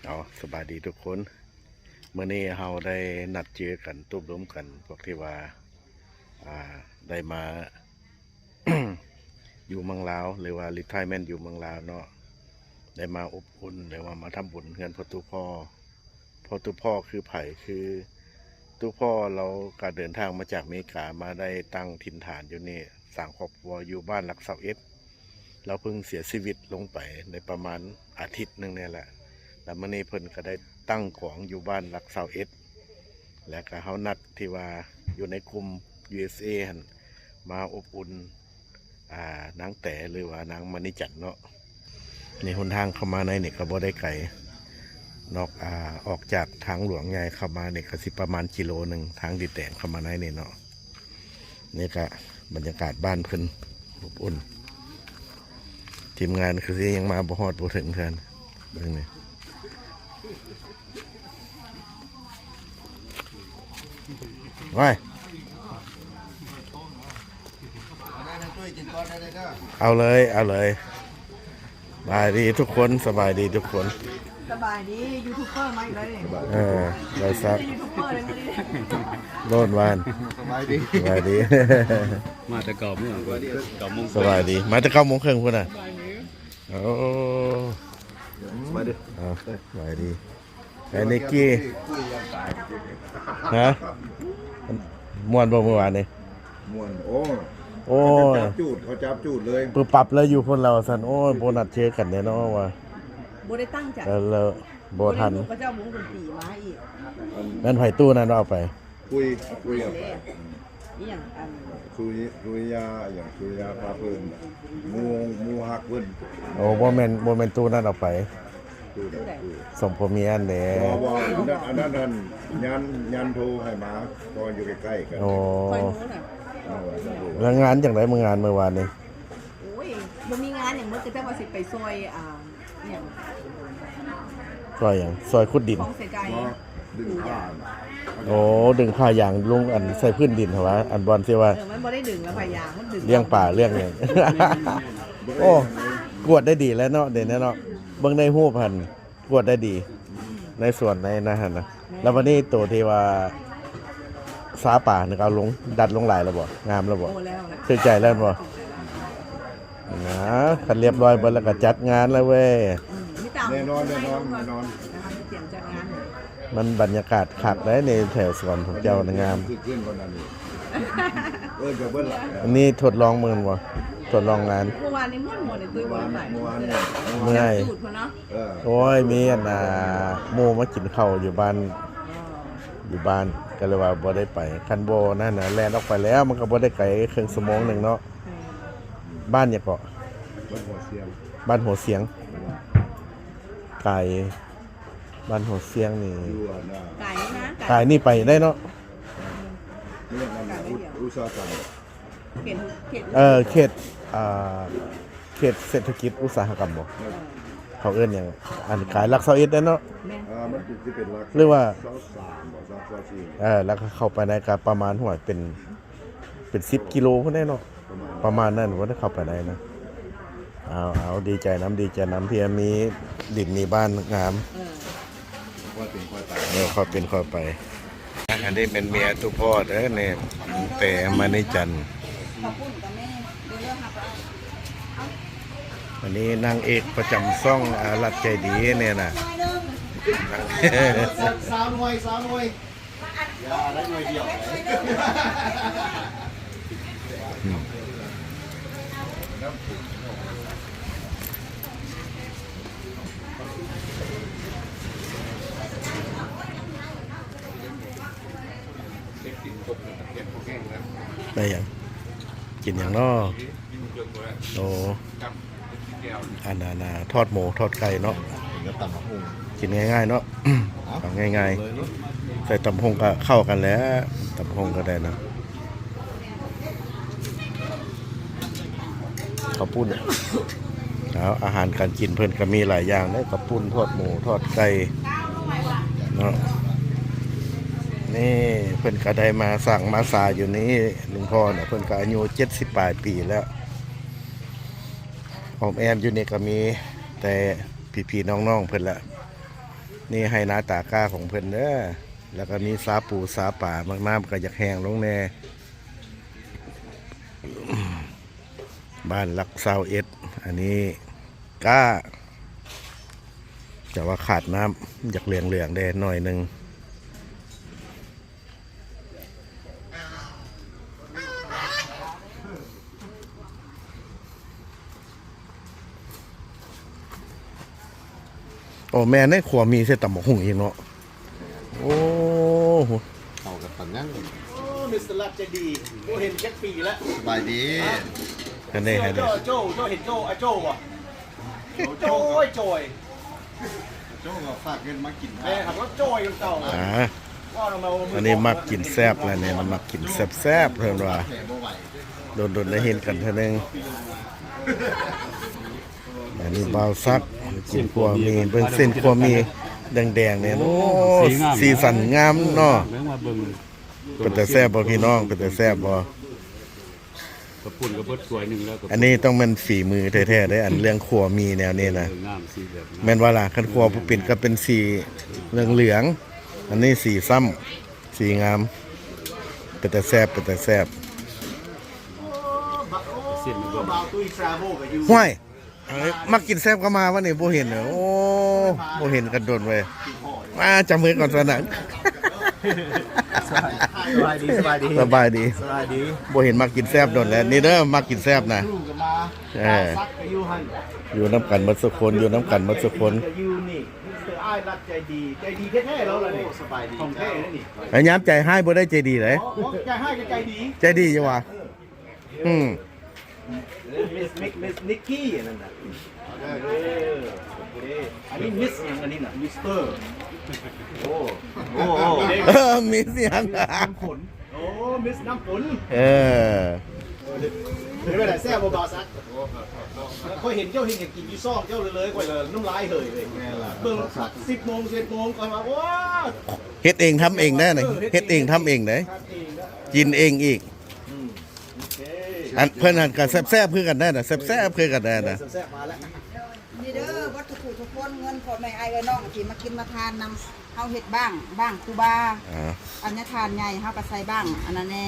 ເອົາ ສະບາຍດີທຸກຄົນ. ມື້ນີ້ເຮົາໄດ້ນັດເຈີກັນ ຕົກລົມກັນ ພວກທີ່ວ່າ ອ່າ ໄດ້ມາ ຢູ່ເມືອງລາວ ຫຼືວ່າ retirement ຢູ່ເມືອງລາວເນາະ, ໄດ້ມາອົບອຸ່ນ ຫຼືວ່າມາທຳບຸນເຮືອນພໍ່ຕູ້ພໍ່. ພໍ່ຕູ້ພໍ່ຄືໃຜ? ຄືຕູ້ພໍ່ລາວກະເດີນທາງມາຈາກອາເມລິກາ ມາໄດ້ຕັ້ງຖິ່ນຖານຢູ່ນີ້ ສ້າງຄອບຄົວຢູ່ບ້ານຫຼັກຊາວເອັດ. ລາວເພິ່ງເສຍຊີວິດລົງໄປໄດ້ປະມານອາທິດໜຶ່ງນີ້ແຫຼະ ແລ້ວມື້ນີ້ເພິ່ນກະໄດ້ຕັ້ງກອງຢູ່ບ້ານຫຼັກຊາວເອັດ ແລ້ວກະເຮົານັດທີ່ວ່າຢູ່ໃນກຸ່ມ ຢູເອສເອ ຫັ້ນ ມາອົບອຸ່ນ ອ່າ ນາງແຕ ຫຼືວ່ານາງມະນີຈັນເນາະ. ນີ້ຫົນທາງເຂົ້າມາໃນນີ້ກະບໍ່ໄດ້ໄກ ນອກ ອ່າ ອອກຈາກທາງຫຼວງໃຫຍ່ເຂົ້າມານີ້ກະຊິປະມານກິໂລໜຶ່ງ ທາງດິນແດງເຂົ້າມາໃນນີ້ເນາະ. ນີ້ກະບັນຍາກາດບ້ານເພິ່ນ ອົບອຸ່ນ. ທີມງານຄືຊິຍັງມາບໍ່ຮອດບໍ່ເຖິງເທື່ອ ເບິ່ງນີ້. ໄວ້ ເອົາເລີຍ ເອົາເລີຍ. ສະບາຍດີທຸກຄົນ ສະບາຍດີທຸກຄົນ. ສະບາຍດີ ຢູທູບເບີມາອີກແລ້ວນີ້. ເອີ ໄດ້ຊັກ ຢູທູບເບີເລີຍມື້ນີ້ ໂລດວານ. ສະບາຍດີ ສະບາຍດີ ມາແຕ່ເກົ້າໂມງ ເກົ້າໂມງ. ສະບາຍດີ ມາແຕ່ເກົ້າໂມງເຄິ່ງພຸ້ນນະ. ໂອ້ ສະບາຍດີ ເອົາ ສະບາຍດີ. ໄອ້ນິກກີ້ ຮະ ມ່ວນບໍ່ມື້ວານນີ້? ມ່ວນ. ໂອ້ ໂອ້ຍ ຈັບຈູດ ເຂົາຈັບຈູດເລີຍ ປຶບປັບເລີຍ ຢູ່ພຸ້ນລະວ່າຊັ້ນ. ໂອ້ຍ ບໍ່ນັດເຈີກັນແດ່ເນາະວ່າ ບໍ່ໄດ້ຕັ້ງໃຈ ແລ້ວ ແລ້ວບໍ່ທັນ ເຂົາເຈົ້າວົງດົນຕີມາອີກ. ແມ່ນໃຜຕູ້ນັ້ນເອົາໄປ? ຄຸຍ ຄຸຍເອົາໄປ. ອີ່ຫຍັງ ອັນ ສຸລິ ສຸລິຍາ ອີ່ຫຍັງ ສຸລິຍາພາເພິ່ນ ໝູ່ ໝູ່ຮັກເພິ່ນ. ໂອ້ ບໍ່ແມ່ນ ບໍ່ແມ່ນຕູ້ນັ້ນເອົາໄປ. ຕູ້ໃດ? ຕູ້ໃດ? ຕູ້ ສົມຜົວເມຍຫັ້ນແຫຼະ. ບໍ່ ບໍ່ ອັນນັ້ນ ອັນນັ້ນ ອັນຍານ ຍານໂທໃຫ້ມາ ເພາະຢູ່ໃກ້ໆກັນ. ໂອ້ ຂ້ອຍຮູ້ນະ. ເອີ ແລ້ວງານຈັ່ງໃດ ມື້ງານມື້ວານນີ້? ໂອ້ຍ ບໍ່ມີງານຫຍັງ ເໝິດ ກະແຕ່ວ່າຊິໄປຊ່ອຍ ອ່າ ຫຍັງ ຊ່ອຍຫຍັງ? ຊ່ອຍຂຸດດິນ. ຂອງໃສ່ໄກ່ ດຶງຜ້າ. ໂອ້ ດຶງຜ້າຢາງລົງ ອັນ ໃສ່ພື້ນດິນຫັ້ນຫວາ ອັນບ່ອນທີ່ວ່າ ເອີ ມັນບໍ່ໄດ້ດຶງແລ້ວ ຜ້າຢາງມັນດຶງ ລ້ຽງປາລ້ຽງຫຍັງ. ໂອ້ ກວດໄດ້ດີແລ້ວເນາະ ດຽວນີ້ເນາະ ເບິ່ງໃນຮູບຫັ້ນ ກວດໄດ້ດີ ໃນສວນໃນນັ້ນຫັ້ນນະ. ແລ້ວບັດນີ້ໂຕທີ່ວ່າຊາປານີ້ກະເອົາລົງ ດັດລົງຫຼາຍແລ້ວບໍ່? ງາມແລ້ວບໍ່? ໂອ້ ແລ້ວ ຖືກໃຈແລ້ວບໍ່? ນະ ຄັນລຽບຮ້ອຍເບິດແລ້ວກະຈັດງານແລ້ວເວີຍ. ອືມ ມີຕາມ ແນ່ນອນ ແນ່ນອນ ແນ່ນອນ ຕຽມຈັດງານ. ມັນບັນຍາກາດຄັກໃດ໋ ໃນແຖວສວນຂອງເຈົ້ານະ ງາມ. ຄືຂຶ້ນກ່ອນອັນນີ້ ເອີ ກະເບິດລະ. ອັນນີ້ທົດລອງເບິ່ງບໍ່? ທົດລອງງານ. ເມື່ອວານນີ້ມ່ວນບໍ່ໄດ້ຕື່ນ ເມື່ອວານນີ້ ເມື່ອຍ ເມື່ອຍ. ໂອ້ຍ ມີອັນນ່າ ໝູ່ມາກິນເຂົ້າຢູ່ບ້ານ ຢູ່ບ້ານ ກະເລີຍວ່າບໍ່ໄດ້ໄປ. ຄັນບໍ່ນັ້ນນະ ແລ່ນອອກໄປແລ້ວ ມັນກະບໍ່ໄດ້ໄກ ເຄິ່ງຊົ່ວໂມງໜຶ່ງເນາະ. ບ້ານຫຍັງເກາະ? ບ້ານຫົວຊຽງ ບ້ານຫົວຊຽງ. ກາຍ ບ້ານຫົວຊຽງນີ້ ກາຍນີ້ນະ ກາຍນີ້ໄປໄດ້ເນາະ. ອຸດສາຫະກຳ ເອີ ເຂດ ອ່າ ເຂດເສດຖະກິດອຸດສາຫະກຳບໍ່? ເອີ ເຂົາເອີ້ນຫຍັງ? ອັນກາຍຫຼັກຊາວເອັດເດ້ເນາະ. ແມ່ນ ອ່າ ມັນຊິເປັນຫຼັກ ຫຼືວ່າ ຊາວສາມບໍ່ ຊາວສີ່. ເອີ ແລ້ວກະເຂົ້າໄປໃນກະປະມານ ຫ້ວຍ ເປັນ ເປັນສິບກິໂລພຸ້ນເດ້ເນາະ ປະມານນັ້ນພຸ້ນ ເຂົ້າໄປໄດ້ນະ. ເອົາ ເອົາ ດີໃຈນຳ ດີໃຈນຳ ທີ່ມີດິນມີບ້ານງາມ. ເອີ ຄ່ອຍເປັນຄ່ອຍໄປ ເອີ ຄ່ອຍເປັນຄ່ອຍໄປ. ອັນນີ້ແມ່ນເມຍຕູ້ພໍ່ເດີນີ້ ແຕ່ມະນີຈັນ. ອັນນີ້ນາງເອກປະຈຳຊ່ອງ ອາ ລັດໃຈດີນີ້ນະ. ສາມໜ່ວຍ ສາມໜ່ວຍ. ໄດ້ຫຍັງ? ກິນຫຍັງເນາະ? ໂອ້ ອັນນັ້ນນະ ທອດໝູ ທອດໄກ່ເນາະ. ກິນງ່າຍໆເນາະ ເອົາງ່າຍໆ ເອົາເລີຍເນາະ. ໃສ່ຕຳບັກຫຸ່ງກະເຂົ້າກັນແຫຼະ ຕຳບັກຫຸ່ງກະໄດ້ນະ. ເຂົ້າປຸ້ນ ເອົາ ອາຫານການກິນເພິ່ນກະມີຫຼາຍຢ່າງເດ້ ເຂົ້າປຸ້ນ ທອດໝູ ທອດໄກ່ເນາະ. ນີ້ເພິ່ນກະໄດ້ມາສັງມາສາຢູ່ນີ້ ຫຼວງພໍ່ນະ ເພິ່ນກະອາຍຸເຈັດສິບປາຍປີແລ້ວ. ອ້ອມແອ້ມຢູ່ນີ້ກະມີແຕ່ພີ່ໆນ້ອງໆເພິ່ນລະ. ນີ້ໄຮ່ນາຕາກ້າຂອງເພິ່ນເດີ ແລ້ວກໍມີຊາປູຊາປາ ໝາກນ້ຳກໍຢາກແຫ້ງລົງແດ່. ບ້ານຫຼັກຊາວເອັດ ອັນນີ້ກ້າ ແຕ່ວ່າຂາດນ້ຳ ຢາກເຫຼືອງໆແດ່ໜ້ອຍໜຶ່ງ. ໂອ້ ແມ່ນເດ້ ຂົ້ວໝີ່ໃສ່ຕຳບັກຫຸ່ງອີກເນາະ. ໂອ້ ເຂົ້າກັນປານນັ້ນ. ໂອ້ ມິສເຕີລັດໃຈດີ ບໍ່ເຫັນຈັກປີແລ້ວ. ສະບາຍດີ. ອັນນີ້ໃຫ້ເດ້. ໂຈ້ ໂຈ້ ເຈົ້າເຫັນໂຈ້ ອາໂຈ້ບໍ່? ໂຈ້ຍ ໂຈ້ຍ ໂຈ້ກໍຝາກເງິນມາກິນ ແມ່ນຄັບ ໂຈ້ຍນຳເຈົ້າ. ອ່າ ອັນນີ້ມັກກິນແຊບແລ້ວນີ້ ມັກກິນແຊບໆ ເພິ່ນວ່າ ດົນໆໄດ້ເຫັນກັນເທື່ອໜຶ່ງ. ອັນນີ້ບ່າວສັກກິນຂົ້ວໝີ່ ເບິ່ງເສັ້ນຂົ້ວໝີ່ແດງໆນີ້. ໂອ້ ໂອ້ ສີງາມ ສີສັນງາມເນາະ. ເບິ່ງວ່າເບິ່ງ ເປັນຕາແຊບບໍ່ພີ່ນ້ອງ? ເປັນຕາແຊບບໍ່? ກະປຸ້ນກະເບິດຖ້ວຍໜຶ່ງແລ້ວ. ອັນນີ້ຕ້ອງແມ່ນຝີມືແທ້ໆເດ້ ອັນເລື່ອງຂົ້ວໝີ່ແນວນີ້ນະ. ເອີ ງາມ ສີແບບງາມ. ແມ່ນບໍ່ລະ? ຄັນຂົ້ວບໍ່ເປັນກະເປັນສີເຫຼືອງໆ ອັນນີ້ສີຊ້ຳ ສີງາມ ເປັນຕາແຊບ ເປັນຕາແຊບ. ຊິມເບິ່ງ. ຫ້ວຍ ເອີ ມັກກິນແຊບກໍມາວັນນີ້ ບໍ່ເຫັນເລີຍ. ໂອ້ ບໍ່ເຫັນກັນດົນເວີຍ. ມາ ຈັບມືກ່ອນຊັ້ນນະ. ສະບາຍດີ ສະບາຍດີ ສະບາຍດີ ສະບາຍດີ. ບໍ່ເຫັນມັກກິນແຊບດົນແລ້ວ ນີ້ເດີ ມັກກິນແຊບນະ. ເອີ ຢູ່ນຳກັນໝົດສູ່ຄົນ ຢູ່ນຳກັນໝົດສູ່ຄົນ. ໃຈດີ ໃຈດີແທ້ໆແລ້ວລະນີ້. ສະບາຍດີ ຂອງແທ້ນີ້. ຍາມໃຈຮ້າຍບໍ່ໄດ້ໃຈດີເດ້. ໃຈຮ້າຍກໍໃຈດີ ໃຈດີຢູ່ຫວາ? ເອີ ອືມ ມິສ ມິສ ມິສນິກກີ້ ອັນນັ້ນນະ. ເອີ ອັນນີ້ມິສຫຍັງ? ອັນນີ້ນະ ມິສເຕີ. ໂອ້ ໂອ້ ເອີ ມິສຫຍັງ? ນ້ຳຝົນ. ໂອ້ ມິສນ້ຳຝົນ. ເອີ ເປັນຈັ່ງໃດ ແຊບບໍ່ບ່າວສັກ? ຂ້ອຍເຫັນເຈົ້າເຮັດຫຍັງກິນຢູ່ຊ່ອງເຈົ້າເລີຍໆ ຂ້ອຍລະນ້ຳລາຍເຫີຍເລີຍ. ເບິ່ງສິບໂມງ ສິບເອັດໂມງ ຂ້ອຍວ່າ ໂອ້ ເຮັດເອງທຳເອງໄດ້ນະ. ເອີ ເຮັດເອງທຳເອງໄດ້ ກິນເອງອີກ. ອືມ ໂອເຄ ອັນເພິ່ນຫັ້ນກໍແຊບໆຄືກັນໄດ້ນະ ແຊບໆຄືກັນໄດ້ນະ. ແຊບໆມາແລ້ວ. ນີ້ເດີ ເບິດທຸກຜູ້ທຸກຄົນ ເງິນພໍ່ແມ່ອ້າຍເອື້ອຍນ້ອງທີ່ມາກິນມາທານນຳເຮົາເຮັດບ້າງ ບ້າງຄູບາ. ອ່າ ອັນນີ້ທານໃຫຍ່ເຮົາກໍໃສ່ບ້າງອັນນັ້ນແດ່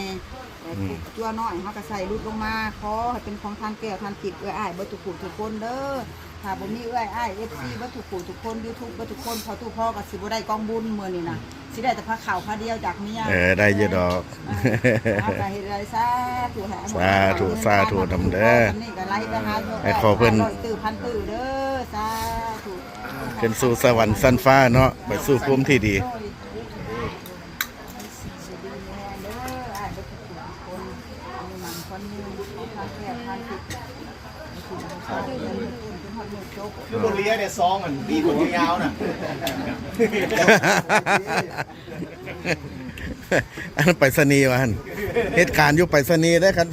ແລ້ວ ອືມ ຈົວນ້ອຍເຮົາກໍໃສ່ຫຼຸດລົງມາ. ຂໍໃຫ້ເປັນຂອງທານແກ້ວທານທິບ ເອື້ອຍອ້າຍເບິດທຸກຜູ້ທຸກຄົນເດີ. ຖ້າບໍ່ມີເອື້ອຍອ້າຍ ເອັຟຊີ ເບິດທຸກຜູ້ທຸກຄົນ ຢູທູບເບິດທຸກຄົນ ພໍ່ຕູ້ພໍ່ກໍຊິບໍ່ໄດ້ກອງບຸນມື້ນີ້ນະ. ຊິໄດ້ແຕ່ພາເຂົ້າພາດຽວຈາກເມຍ. ເອີ ໄດ້ຢູ່ດອກ. ເອີ ເຮົາກໍເຮັດໄດ້ ສາທຸ ສາທຸ ສາທຸນຳເດີ. ໃຫ້ຂໍເພິ່ນ ຮ້ອຍຕື້ພັນຕື້ເດີ ສາທຸ ຂຶ້ນສູ່ສະຫວັນຊັ້ນຟ້າເນາະ ໄປສູ່ພູມທີ່ດີ. ຄືບໍ່ເລຍແດ່ ຊອງອັນມີຄົນຍາວນະ. ອັນໄປສະນີວ່າຫັ້ນ ເຮັດການຢູ່ໄປສະນີໄດ້ຄັນ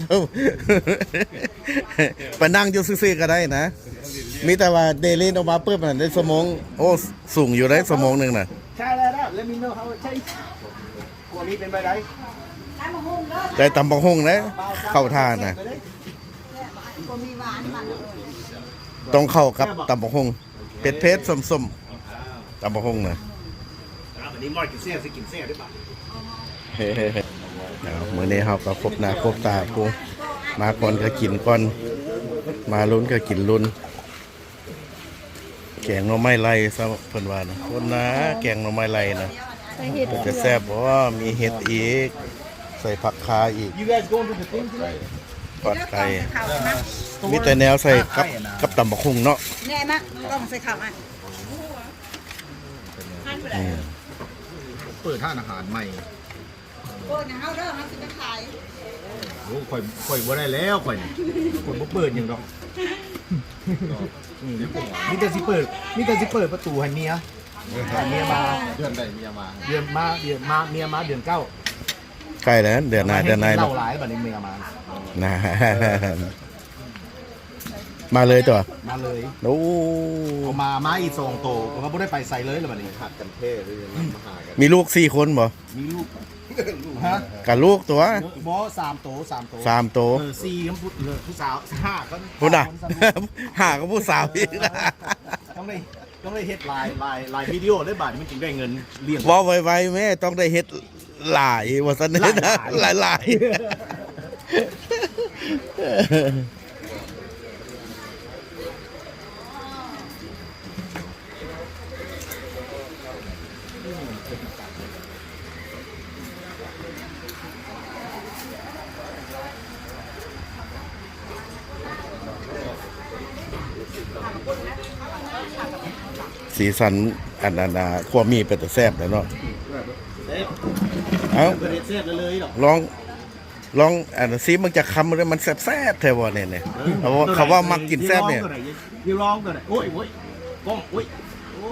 ໄປນັ່ງຢູ່ຊື່ໆກໍໄດ້ນະ. ມີແຕ່ວ່າເດລິນອອກມາປຶບຫັ້ນໄດ້ຊົ່ວໂມງ. ໂອ້ ສູງຢູ່ໄດ໋ ຊົ່ວໂມງໜຶ່ງນະ. ໃຊ່ແລ້ວ let me know how it tastes. ກວ່າມີເປັນໄປໄດ້ ໄດ້ຕຳບັກຫຸ່ງເດ້ ເຂົ້າທ່ານະ. ຕ້ອງເຂົ້າກັບຕຳບັກຫຸ່ງ ເຜັດໆ ສົ້ມໆ ຕຳບັກຫຸ່ງນະ. ເອົາ ມື້ນີ້ເຮົາກໍຄົບໜ້າຄົບຕາຜູ້ ມາກ່ອນກໍກິນກ່ອນ ມາລຸ້ນກໍກິນລຸ້ນ. ແກງໜໍ່ໄມ້ໄລ່ຊະເພິ່ນວ່ານະ. ໂອ້ນາ ແກງໜໍ່ໄມ້ໄລ່ນະ ເປັນຕາແຊບບໍ່? ມີເຫັດອີກ ໃສ່ຜັກຄາອີກ ຜັກໄຄ ມີແຕ່ແນວໃສ່ກັບ ກັບຕຳບັກຫຸ່ງເນາະ. ແນ່ມາ ຕ້ອງໃສ່ເຂົ້າ ອືມ ເປີດຮ້ານອາຫານໃໝ່. ໂອ້ຍ ນະເຮົາເດີ ເຮົາຊິໄປຂາຍ. ໂອ້ ຂ້ອຍ ຂ້ອຍບໍ່ໄດ້ແລ້ວ ຂ້ອຍນີ້ ຂ້ອຍບໍ່ເປີດຫຍັງດອກ. ອືມ ມີແຕ່ຊິເປີດ ມີແຕ່ຊິເປີດປະຕູໃຫ້ເມຍ ໃຫ້ເມຍມາ. ເດືອນໃດເມຍມາ? ເດືອນມາ ເດືອນມາ ເມຍມາເດືອນເກົ້າ. ໃກ້ແລ້ວ ເດືອນໜ້າ ເດືອນໃນ ເຫຼົ້າຫຼາຍບັດນີ້ເມຍມາ. ນະ ມາເລີຍຕົວະ ມາເລີຍ. ໂອ້ ເອົາມາ ມາອີກສອງໂຕ ກໍບໍ່ໄດ້ໄປໃສເລີຍລະບັດນີ້. ຮັກກັນແທ້ເລີຍ ມາຫາກັນ. ມີລູກສີ່ຄົນບໍ່? ມີລູກ ຮະ? ກະລູກຕົວະ. ບໍ່ ສາມໂຕ ສາມໂຕ ສາມໂຕ. ເອີ ສີ່ກັບຜູ້ ເອີ ຜູ້ສາວ ຫ້າກໍ ພຸ້ນນະ ຫ້າກັບຜູ້ສາວອີກນະ. ຕ້ອງໄດ້ ຕ້ອງໄດ້ເຮັດຫຼາຍ ຫຼາຍ ຫຼາຍວິດີໂອເລີຍ ບາດນີ້ມັນຈຶ່ງໄດ້ເງິນລ້ຽງ. ເວົ້າໄວໆແມ່ ຕ້ອງໄດ້ເຮັດຫຼາຍວ່າຊັ້ນເດ້ ຫຼາຍໆ ຫຼາຍໆ. ສີສັນອັນ ອັນ ອັນ ຂົ້ວໝີ່ເປັນຕາແຊບແຫຼະເນາະ. ເອົ້າ ບໍ່ໄດ້ແຊບເລີຍດອກ ລອງ ລອງອັນ ຊີມເບິ່ງຈັກຄຳເບິ່ງເດີ ມັນແຊບໆແທ້ບໍ່ນີ້ ນີ້. ເອີ ເຂົາ ເຂົາວ່າມັກກິນແຊບນີ້ ຢູ່ລອງກໍໄດ້ ຢູ່ລອງກໍໄດ້. ໂອ້ຍ ໂອ້ຍ ກ້ອງ ໂອ້ຍ ໂອ້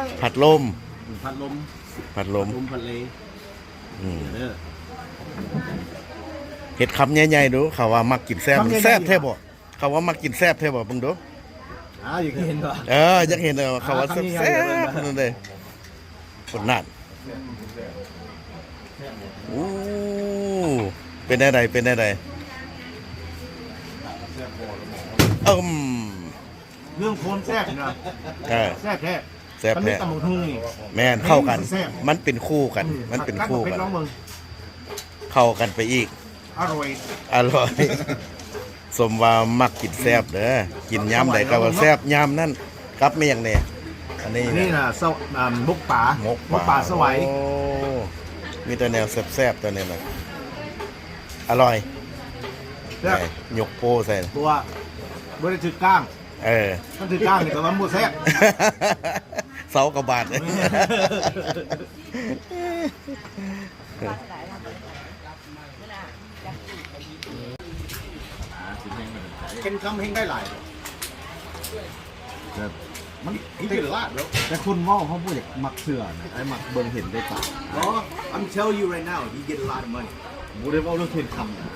ຍ ພັດລົມ ອືມ ພັດລົມ ພັດລົມ ພັດລົມ ພັດເລ ອືມ ເດີ ເຮັດຄຳໃຫຍ່ໆດູ ເຂົາວ່າມັກກິນແຊບ ຄຳໃຫຍ່ໆ ແຊບແທ້ບໍ່? ເຂົາວ່າມັກກິນແຊບແທ້ບໍ່? ເບິ່ງດູ. ອ້າວ ຢາກເຫັນບໍ່? ເອີ ຢາກເຫັນເດີ ເຂົາວ່າແຊບໆ ນັ້ນເດ້. ພຸ້ນນັ້ນ ໂອ້ ເປັນແນວໃດ ເປັນແນວໃດ? ອືມ ເລື່ອງຄວາມແຊບນະ ເອີ ແຊບແທ້ ແຊບແທ້ ຄັນມີຕຳບັກຫຸ່ງນີ້ ແມ່ນ ເຂົ້າກັນ ແມ່ນແຊບ ມັນເປັນຄູ່ກັນ ອືມ ມັນເປັນຄູ່ກັນ ເຂົ້າກັນໄປອີກ. ອະລ່ອຍ ອະລ່ອຍ ສົມວ່າມັກກິນແຊບເດີ ກິນຍາມໃດກໍວ່າແຊບຍາມນັ້ນ. ກັບແມ່ນຫຍັງແດ່? ອັນນີ້ ອັນນີ້ນະ ນະ ໝົກປາ ໝົກປາ ໝົກປາສະໄຫວ. ໂອ້ ມີແຕ່ແນວແຊບໆ ຕົວນີ້ນະ ອະລ່ອຍ ແຊບ ຍົກໂປ້ໃສ່ ບໍ່ ບໍ່ໄດ້ຖືກກ້າງ. ເອີ ຄັນຖືກກ້າງນີ້ແປວ່າມັນບໍ່ແຊບ ເຊົາກະບາດ. ເປັນຄຳແຮງໄດ້ຫຼາຍ ແບບ ມັນ he get a lot, bro. ແຕ່ຄົນເວົ້າເຮົາບໍ່ຢາກມັກເຊື່ອນະ ໄອ້ມັກເບິ່ງເຫັນດ້ວຍຕາ. Bro, I'm telling you right now, he get a lot of money. ບໍ່ໄດ້ເວົ້າເລື່ອງເຫັນຄຳນະ.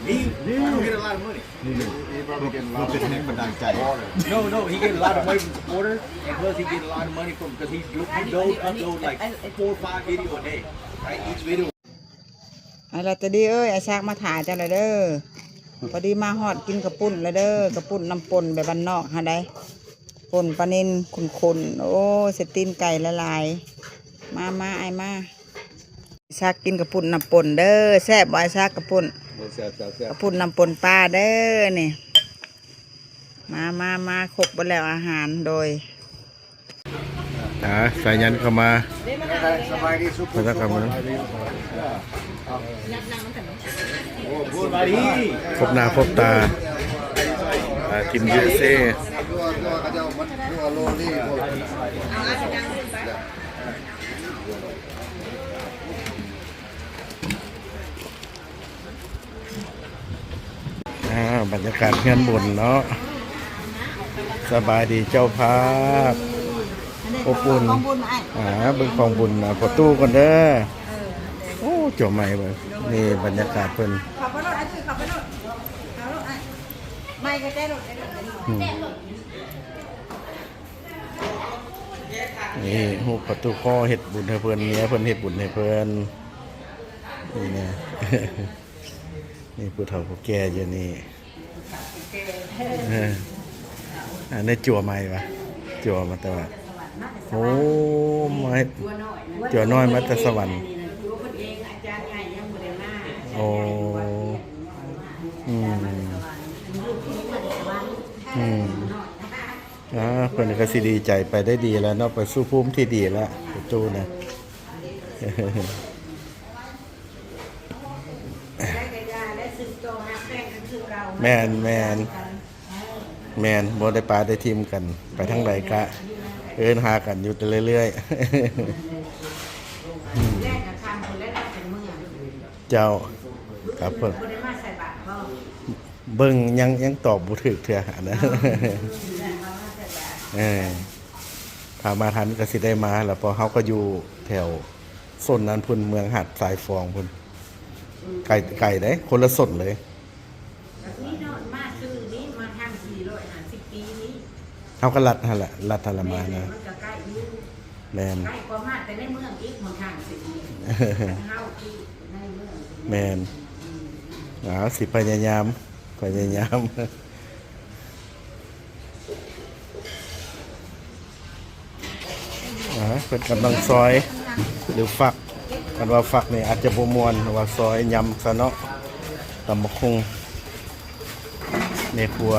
He, he get a lot of money. ນີ້ແຫຼະ He probably get a ມັນ lot ເປັນແຮງບັນດານໃຈ. No, no, he get a lot of money from supporters, and plus he get a lot of money from, 'cause he, he upload, upload, like, four or five video a day, right? Each video. ອ້າຍລາຕະດີເອີຍ ອ້າຍຊາກມາຖ້າເຈົ້າແລ້ວເດີ. ພໍດີມາຮອດກິນເຂົ້າປຸ້ນແລ້ວເດີ ເຂົ້າປຸ້ນນ້ຳປົ່ນແບບບ້ານນອກເຮົາໃດ໋ ປົ່ນປານິນຂຸ້ນໆ. ໂອ້ ໃສ່ຕີນໄກ່ຫຼາຍໆ. ມາ ມາ ອ້າຍມາ. ຊາກກິນເຂົ້າປຸ້ນນ້ຳປົ່ນເດີ. ແຊບບໍ່ອ້າຍຊາກເຂົ້າປຸ້ນ? ໂອ້ ແຊບໆໆ. ເຂົ້າປຸ້ນນ້ຳປົ່ນປາເດີນີ້. ມາ ມາ ມາ ຄົບເບິດແລ້ວອາຫານ ໂດຍ ອ່າ ສາຍັນເຂົ້າມາ ສະບາຍດີ ສຸຂ ມາແລ້ວ ເຂົ້າມາ ພົບໜ້າພົບຕາ ອ່າ ທີມ USA. ອ່າ ບັນຍາກາດເຮືອນບຸນເນາະ. ສະບາຍດີເຈົ້າພາບ ອົບອຸ່ນ. ອ່າ ເບິ່ງຂອງບຸນ ອ່າ ພໍ່ຕູ້ກ່ອນເດີ. ໂອ້ ຈົວໃໝ່ເບິ່ງ ນີ້ບັນຍາກາດເພິ່ນ. ອືມ ນີ້ຮູບພໍ່ຕູ້ ພໍ່ເຮັດບຸນໃຫ້ເພິ່ນ ເມຍເພິ່ນເຮັດບຸນໃຫ້ເພິ່ນ. ນີ້ນະ ນີ້ຜູ້ເຖົ້າຜູ້ແກ່ຢູ່ນີ້. ເອີ ອັນນີ້ຈົວໃໝ່ຫວາ? ຈົວມາແຕ່ວ່າ ໂອ້ ມາເຮັດ ຈົວນ້ອຍມາແຕ່ສະຫວັນ. ໂອ້ ອືມ ອືມ ອ່າ ເພິ່ນກໍຊິດີໃຈໄປໄດ້ດີແລ້ວເນາະ ໄປສູ່ພູມທີ່ດີແລ້ວ ຕູ້ນະ. ແມ່ນ ແມ່ນ ແມ່ນ ບໍ່ໄດ້ປະໄດ້ຖິ້ມກັນ ໄປທາງໃດກະເອີ້ນຫາກັນຢູ່ແຕ່ເລື້ອຍໆ. ເຈົ້າ ກັບເພິ່ນ ເບິ່ງ ຍັງ ຍັງຕອບບໍ່ຖືກເທື່ອ ອັນນັ້ນ. ເອີ ຖ້າມາທັນກໍຊິໄດ້ມາແລ້ວ ເພາະເຮົາກໍຢູ່ແຖວ ໂຊນນັ້ນພຸ້ນ ເມືອງຫາດຊາຍຟອງພຸ້ນ ໄກ ໄກເດ້ ຄົນລະໂຊນເລີຍ. ເຮົາກໍລັດຫັ້ນແຫຼະ ລັດຫັ້ນລະມານະ. ແມ່ນ ມັນກໍໃກ້ຢູ່ ແມ່ນ ໃກ້ກວ່າມາແຕ່ໃນເມືອງອີກ ຫົນທາງເສັ້ນນີ້ ເຮົາທີ່ໃນເມືອງ. ແມ່ນ ອືມ ອ້າວ ຊິພະຍາຍາມ ພະຍາຍາມ. ເພິ່ນກຳລັງຊອຍ ຫຼື ຟັກ ຄັນວ່າຟັກນີ້ອາດຈະບໍ່ມ່ວນ ເພາະວ່າຊອຍຍຳຊະເນາະ ຕຳບັກຫຸ່ງ ແມ່ຄົວ.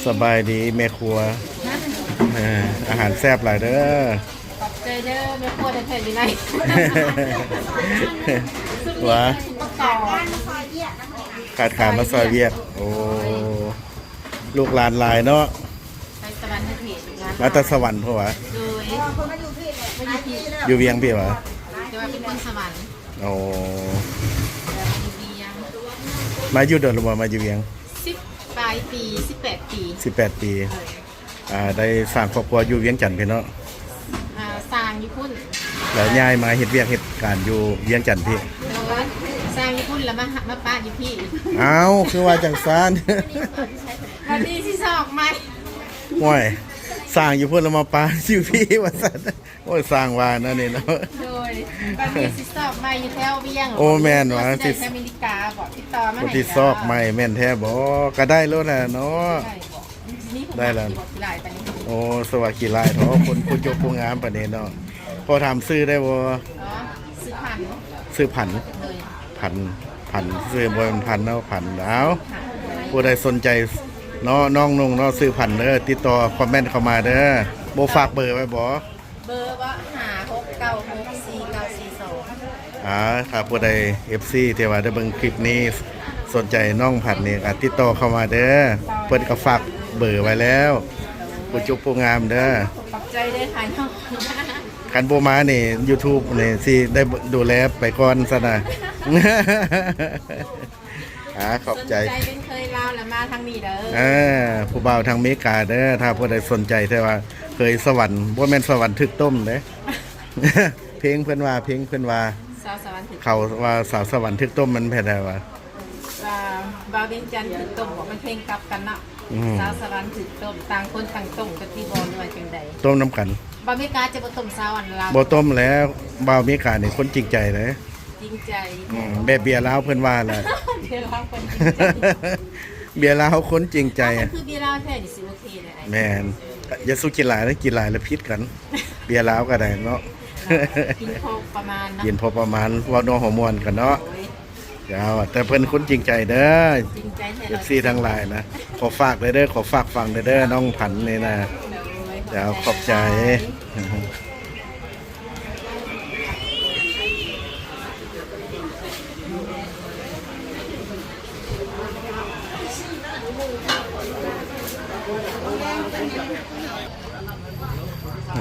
ສະບາຍດີແມ່ຄົວ ເອີ ອາຫານແຊບຫຼາຍເດີ. ຂອບໃຈເດີ ແມ່ຄົວແທ້ໆຢູ່ໃນ ວ່າ ຂາດຂາມາຊ່ອຍວຽກ. ໂອ້ ລູກຫຼານຫຼາຍເນາະ. ໄປສະຫວັນນະເຂດ ມາແຕ່ສະຫວັນພຸ້ນຫວາ? ໂດຍ ມາຢູ່ພີ້ ຢູ່ວຽງພີ້ຫວາ? ແຕ່ວ່າເປັນຄົນສະຫວັນ. ໂອ້ ແຕ່ວ່າຢູ່ວຽງ ມາຢູ່ດົນແລ້ວບໍ່? ມາຢູ່ວຽງ ສິບປາຍປີ ສິບແປດປີ ສິບແປດປີ. ໂດຍ ອ່າ ໄດ້ສ້າງຄອບຄົວຢູ່ວຽງຈັນພີ້ເນາະ. ອ່າ ສ້າງຢູ່ພຸ້ນ ແລ້ວຍ້າຍມາເຮັດວຽກເຮັດການຢູ່ວຽງຈັນພີ້. ໂດຍ ສ້າງຢູ່ພຸ້ນແລ້ວມາ ມາປະຢູ່ພີ້. ອ້າວ ຄືວ່າຈັ່ງຊັ້ນ? ບັດນີ້ຊິຊອກໃໝ່. ໂອ້ຍ ສ້າງຢູ່ພຸ້ນແລ້ວມາປະຢູ່ພີ້ວ່າຊັ້ນ. ໂອ້ຍ ສ້າງວ່າແນວນີ້ເນາະ. ໂດຍ ບັດນີ້ຊິຊອກໃໝ່ຢູ່ແຖວວຽງ. ໂອ້ ແມ່ນຫວາ? ຊິໄດ້ແຖວອາເມລິກາບໍ? ຕິດຕໍ່ມາໃຫ້ ຊິຊອກໃໝ່ແມ່ນແທ້ບໍ? ກະໄດ້ໂລດແຫຼະເນາະ. ໄດ້ບໍ່? ມີຜູ້ ໄດ້ແລ້ວ ມາຂີ່ບໍ່ຂີ່ຫຼາຍປານນີ້? ໂອ້ ສະຫວາຂີ່ຫຼາຍເທາະ ຄົນຜູ້ຈົບຜູ້ງາມປານນີ້ເນາະ. ຂໍຖາມຊື່ໄດ້ບໍ່? ອໍ ຊື່ພັນ ຊື່ພັນ. ໂດຍ ພັນ ພັນ ຊື່ບໍ່ແມ່ນພັນເນາະ ພັນ. ເອົາ ຜູ້ໃດສົນໃຈເນາະ ນ້ອງນຸ່ງເນາະ ຊື່ພັນເດີ ຕິດຕໍ່ຄອມເມັນເຂົ້າມາເດີ. ບໍ່ ຝາກເບີໄວ້ບໍ່? ເບີບໍ່? ຫ້າຫົກເກົ້າຫົກສີ່ເກົ້າສີ່ສອງ. ອ່າ ຖ້າຜູ້ໃດ ເອັຟຊີ ທີ່ວ່າໄດ້ເບິ່ງຄລິບນີ້ ສົນໃຈນ້ອງພັນນີ້ ກໍຕິດຕໍ່ເຂົ້າມາເດີ. ເພິ່ນກໍຝາກເບີໄວ້ແລ້ວ ຜູ້ຈົບຜູ້ງາມເດີ. ຂອບໃຈເດີ ຂາຍນ້ອງ. ຄັນບໍ່ມານີ້ ຢູທູບນີ້ຊິໄດ້ດູແລໄປກ່ອນຊັ້ນນະ. ອ່າ ຂອບໃຈ. ສົນໃຈເປັນເຂີຍລາວລະມາທາງນີ້ເດີ. ເອີ ຜູ້ບ່າວທາງເມກາເດີ ຖ້າຜູ້ໃດສົນໃຈ ແຕ່ວ່າເຂີຍສະຫວັນ ບໍ່ແມ່ນສະຫວັນຖືກຕົ້ມເດ້. ເພງເພິ່ນວ່າ ເພງເພິ່ນວ່າ ສາວສະຫວັນຖືກ ເຂົາວ່າສາວສະຫວັນຖືກຕົ້ມ ມັນແມ່ນແທ້ວ່າ ວ່າບ່າວວຽງຈັນຖືກຕົ້ມ ບອກມັນເພງກັບກັນເນາະ. ອືມ ສາວສະຫວັນຖືກຕົ້ມ ຕ່າງຄົນຕ່າງຕົ້ມກັນຕິບໍ່ ຫຼືວ່າຈັ່ງໃດ? ຕົ້ມນຳກັນ. ບ່າວເມກາຈະບໍ່ຕົ້ມສາວອັນລາວ ບໍ່ຕົ້ມແລ້ວ ບ່າວເມການີ້ຄົນຈິງໃຈເດ້. ຈິງໃຈ. ອືມ ແບບເບຍລາວເພິ່ນວ່າແຫຼະ. ເບຍລາວຄົນຈິງໃຈ ເບຍລາວຄົນຈິງໃຈ. ຖ້າຄືເບຍລາວແທ້ນີ້ຊິໂອເຄເດ້. ແມ່ນ ຢ່າສູ່ກິນຫຼາຍເດີ ກິນຫຼາຍແລ້ວຜິດກັນ. ເບຍລາວກໍໄດ້ເນາະ ກິນພໍປະມານເນາະ ກິນພໍປະມານ ເວົ້ານົວຫົວມ່ວນກັນເນາະ. ໂດຍ ເຈົ້າ ແຕ່ເພິ່ນຄົນຈິງໃຈເດີ ຈິງໃຈແທ້ ເອັຟຊີທັງຫຼາຍນະ. ຂໍຝາກເດີ ຂໍຝາກຝັງເດີ ນ້ອງພັນນີ້ນະ. ໂດຍ ເຈົ້າ ຂອບໃຈ.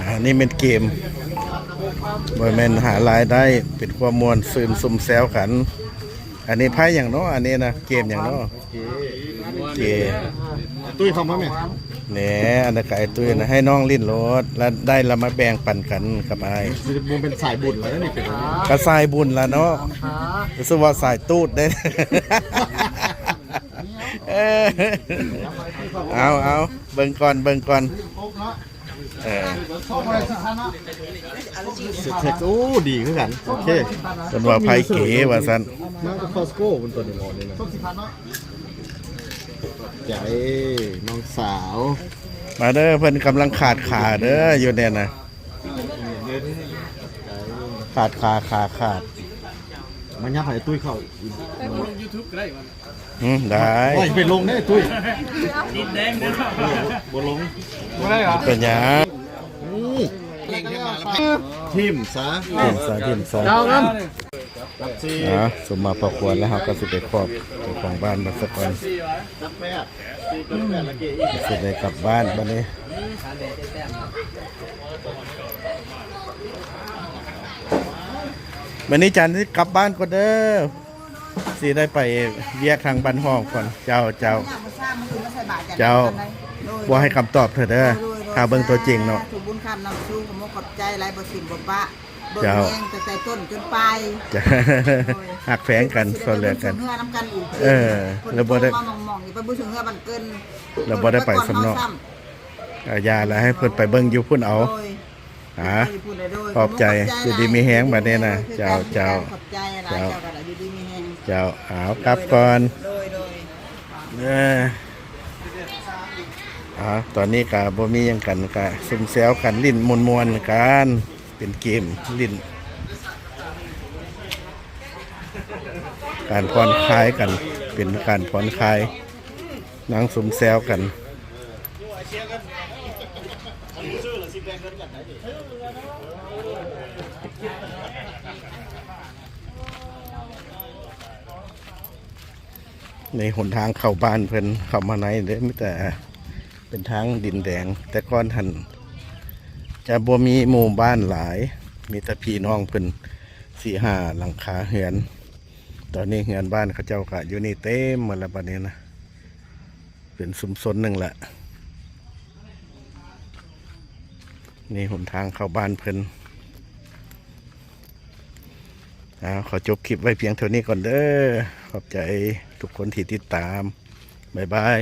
ອັນນີ້ແມ່ນເກມ ບໍ່ແມ່ນຫາລາຍໄດ້ ເປັນຄວາມມ່ວນຊື່ນຊຸ່ມແຊວກັນ. ອັນນີ້ໄພ້ຫຍັງເນາະ? ອັນນີ້ນະ ເກມຫຍັງເນາະ? ເກ ຕຸ້ຍເຂົ້າມາແມ່. ແໜ ອັນນັ້ນກະໄອ້ຕຸ້ຍນະ ໃຫ້ນ້ອງຫຼິ້ນໂລດ ລະໄດ້ລະມາແບ່ງປັນກັນກັບອ້າຍ. ຊິບໍ່ແມ່ນສາຍບຸນລະນີ້ ເປັນ ກະສາຍບຸນລະເນາະ. ຮູ້ສຶກວ່າສາຍຕູດເດ້. ເອີ ເອົາ ເອົາ ເບິ່ງກ່ອນ ເບິ່ງກ່ອນ. ເອີ ເຊັກ ໂອ້ ດີຄືກັນ. ໂອເຄ ເພິ່ນວ່າໄພເກວ່າຊັ້ນ. ມາກັບຄອສໂກ ເພິ່ນຕົວນີ້ເນາະ ນີ້ນະ. ໃຈນ້ອງສາວ ມາເດີ ເພິ່ນກຳລັງຂາດຂາເດີ ຢູ່ແນ່ນະ ຂາດຂາ ຂາຂາດ. ມາຫຍັບໃຫ້ຕຸ້ຍເຂົ້າ. ອືມ ໄດ້ ໂອ້ຍ ໄປລົງເດ້ຕຸ້ຍ ຕິດແດງເດີ ບໍ່ລົງ ບໍ່ໄດ້ຫວາ? ເປັນຫຍັງ? ອືມ ຖິ້ມຊະ ຖິ້ມຊະ ຖິ້ມຊະ. ເອົານຳ ອ່າ ສົມມາພໍຄວນແລ້ວ ເຮົາກໍຊິໄປຂອບເຈົ້າຂອງບ້ານມາສະກ່ອນ ຊິໄດ້ກັບບ້ານບັດນີ້. ບັດນີ້ຈັນຊິກັບບ້ານກ່ອນເດີ. ຊິໄດ້ໄປວຽກທາງບ້ານຫ້ອງກ່ອນ. ເຈົ້າ ເຈົ້າ ເຈົ້າ ບໍ່ໃຫ້ຄຳຕອບເທື່ອເດີ ຖ້າເບິ່ງຕົວຈິງເນາະ. ທຸກບຸນຄຳນຳສູ່ ຂອບໃຈຫຼາຍ ບໍ່ຖິ້ມບໍ່ປະ ເບິ່ງແຍງແຕ່ຕົ້ນຈົນປາຍ. ເຈົ້າ ຮັກແພງກັນ ຊ່ວຍເຫຼືອກັນ. ເອີ ແລ້ວບໍ່ໄດ້ ມອງໆ ໄປບຸນເຮືອບ້ານເກີນ ແລ້ວບໍ່ໄດ້ໄປຊ້ຳເນາະ. ຢ່າລະ ໃຫ້ເພິ່ນໄປເບິ່ງຢູ່ພຸ້ນເອົາ. ຫາ ຂອບໃຈ ຢູ່ດີມີແຮງບັດນີ້ນະ. ເຈົ້າ ເຈົ້າ ເຈົ້າ ເຈົ້າ ເອົາ ກັບກ່ອນ. ເອີ ອ່າ ຕອນນີ້ກະບໍ່ມີຫຍັງກັນ ກະຊຸມແຊວກັນ ຫຼິ້ນມ່ວນໆກັນ ເປັນເກມຫຼິ້ນ ການຜ່ອນຄາຍກັນ ເປັນການຜ່ອນຄາຍ ນັ່ງຊຸມແຊວກັນ. ໃນຫົນທາງເຂົ້າບ້ານເພິ່ນ ເຂົ້າມາໃນເດີ ມີແຕ່ເປັນທາງດິນແດງ. ແຕ່ກ່ອນຫັ້ນຈະບໍ່ມີໝູ່ບ້ານຫຼາຍ ມີແຕ່ພີ່ນ້ອງເພິ່ນສີ່ຫ້າຫຼັງຄາເຮືອນ. ຕອນນີ້ເຮືອນບ້ານເຂົາເຈົ້າກະຢູ່ນີ້ເຕັມໝົດລະ ບັດນີ້ນະ ເປັນຊຸມຊົນໜຶ່ງລະ. ນີ້ຫົນທາງເຂົ້າບ້ານເພິ່ນ. ເອົາ ຂໍຈົບຄລິບໄວ້ພຽງເທົ່ານີ້ກ່ອນເດີ. ຂອບໃຈທຸກຄົນທີ່ຕິດຕາມ. ບາຍບາຍ.